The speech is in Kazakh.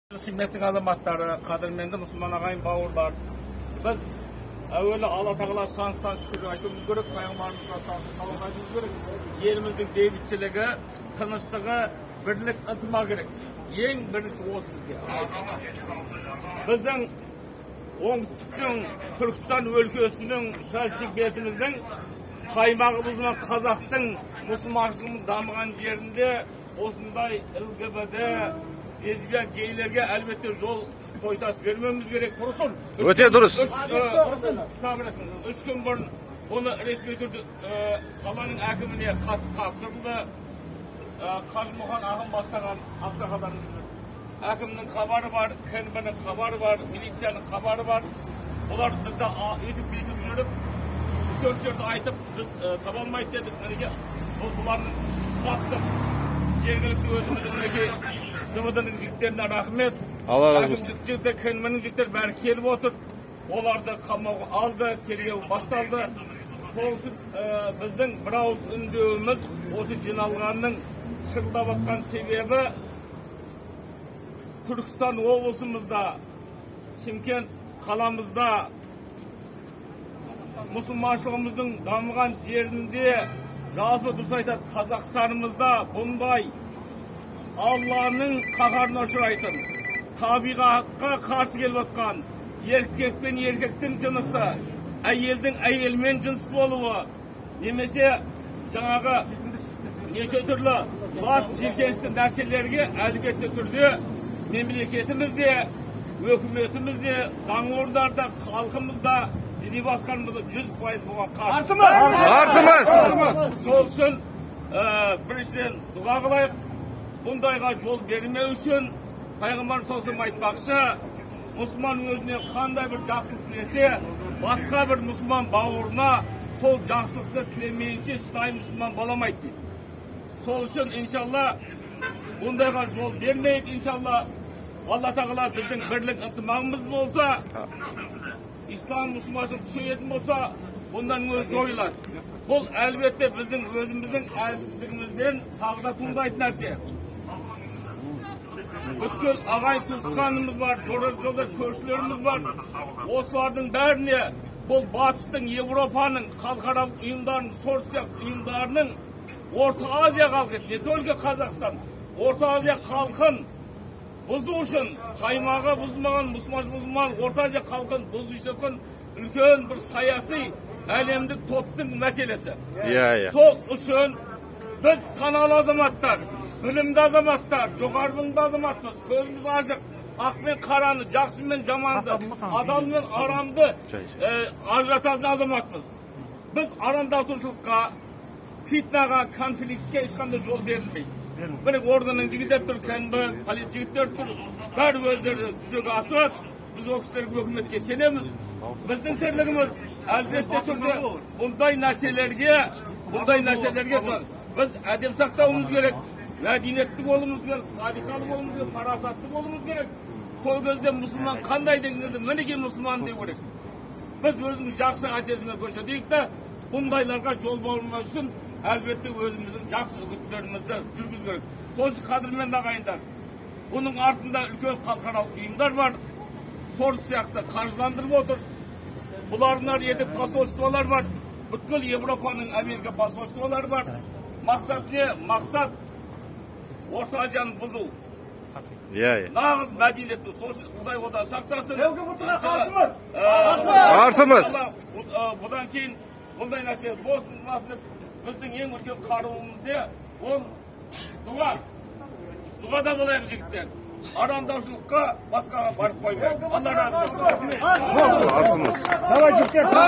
Шымкенттің азаматтары, қадірменді мұсылман ағайын бауырлар, біз әуелі Алла Тағала сан-сан шүкір айтуымыз керек, пайғамбарымызға сан-сан салауат айтуымыз керек. Еліміздің бейбітшілігі, тыныштығы, бірлік, ынтымақ керек. Ең бірінші осы бізге. Біздің оңтүстіктің Түркістан өлкесінің шаш бетіміздің қаймағы бұзылмаған қазақтың мұсылманшылығымыз дамыған жерінде осындай ЛГБТ, лесбиян, гейлерге әлбетте жол тойтас бермеуіміз керек. Өте дұрыс. 3 күн бұрын оны ресми түрде қаланың әкіміне хат тапсырылды. Қажымұқан ағам бастаған ақсақалдарымыз, әкімнің хабары бар, КНБ-ның хабары бар, милицияның хабары бар. Олар бізді өйтіп бүйтіп жүріп, 3-4 жерді айтып, біз таба алмайды дедік. Мінекей бұлардың таптық. Жергілікті өзіміздің мінекей ДВД-ның жігіттеріне рахмет. Алла разы болсын. Әкімшілік жігіттер, КНБ-ның жігіттері бәрі келіп отыр. Оларды қамауға алды, тергеу басталды. Сол үшін біздің бір ауыз үндеуіміз осы жиналғанның шырылдап жатқан себебі Түркістан облысымызда, Шымкент қаламызда мұсылманшылығымыздың дамыған жерінде, жалпы дұрыс айтады, Қазақстанымызда бұндай Алланың қаһарына ұшырайтын, табиғатқа қарсы келіп отқан еркек пен еркектің жынысы, әйелдің әйелмен жыныс болуы, немесе жаңағы неше түрлі бас жиіркенішті нәрселерге әлбетте түрде мемлекетіміз де, өкіметіміз де, заң орындары да, халқымыз да, діни басқармамыз да 100% бұған қарсы. Қарсымыз. Сол үшін біріншіден дұға қылайық, бұндайға жол бермеу үшін. Пайғамбарымыз саллаллаху алейхи айтпақшы, мұсылман өзіне қандай бір жақсылық тілесе, басқа бір мұсылман бауырына сол жақсылықты тілемейінше шынайы мұсылман бола алмайды дейді. Сол үшін иншалла бұндайға жол бермейік, иншалла. Алла Тағала біздің бірлік ынтымағымыз болса, ислам мұсылманшылық күшейетін болса, бұндан өзі жойылады. Бұл әлбетте біздің өзіміздің әлсіздігімізден тағы да туындайтын нәрсе. Бүткіл ағайын туысқанымыз бар, жора-жолдас көршілеріміз бар. Осылардың бәріне бұл батыстың, Европаның халықаралық ұйымдарының, Сорос сияқты ұйымдарының Орта Азия халқы, не только Қазақстан, Орта Азия халқын бұзу үшін, қаймағы бұзылмаған, мұсылман бұзылмаған Орта Азия халқын бұзу үшін үлкен бір саяси әлемдік топтың мәселесі. Иә, иә. Сол үшін біз саналы азаматтар, білімді азаматтар, жоғары білімді азаматпыз, көзіміз ашық, ақ пен қараны, жақсы мен жаманды, адал мен арамды ажырататын азаматпыз. Біз арандатушылыққа, фитнаға, конфликтке ешқандай жол берілмейді. Міне орданың жігіттері тұр, КНБ, полиция жігіттері тұр, бәрі өздері жүзеге асырады. Біз ол кісілерге, өкіметке сенеміз. Біздің тірлігіміз әлбетте түрде бұндай нәрселерге біз әдеп сақтауымыз керек, мәдениетті болуымыз керек, салиқалы болуымыз керек, парасатты болуымыз керек. Сол кезде мұсылман қандай деген кезде мінекей мұсылман деу керек. Біз өзіміз жақсы әдетімізді көрсетейік те, бұндайларға жол болмас үшін әлбетте өзіміздің жақсы үгіттерімізді жүргізу керек. Сол үшін қадірменді ағайындар, бұның артында үлкен халықаралық ұйымдар бар, Сорос сияқты қаржыландырып отыр. Бұлардың елде посольстволар бар, бүткіл Европаның, Америка посольстволары бар. Мақсат не? Мақсат Орта Азияны бұзу. Иә, иә. Нағыз мәдениетті. Сол үшін Құдай одан сақтасын. Қарсымыз. Бұдан кейін бұндай нәрсе болмасын деп біздің ең үлкен қаруымыз не? Ол дұға. Дұғада болайық, жігіттер. Арандаушылыққа басқаға барып қоймайық. Алла разы болсын. Қарсымыз. Давай, жігіттер.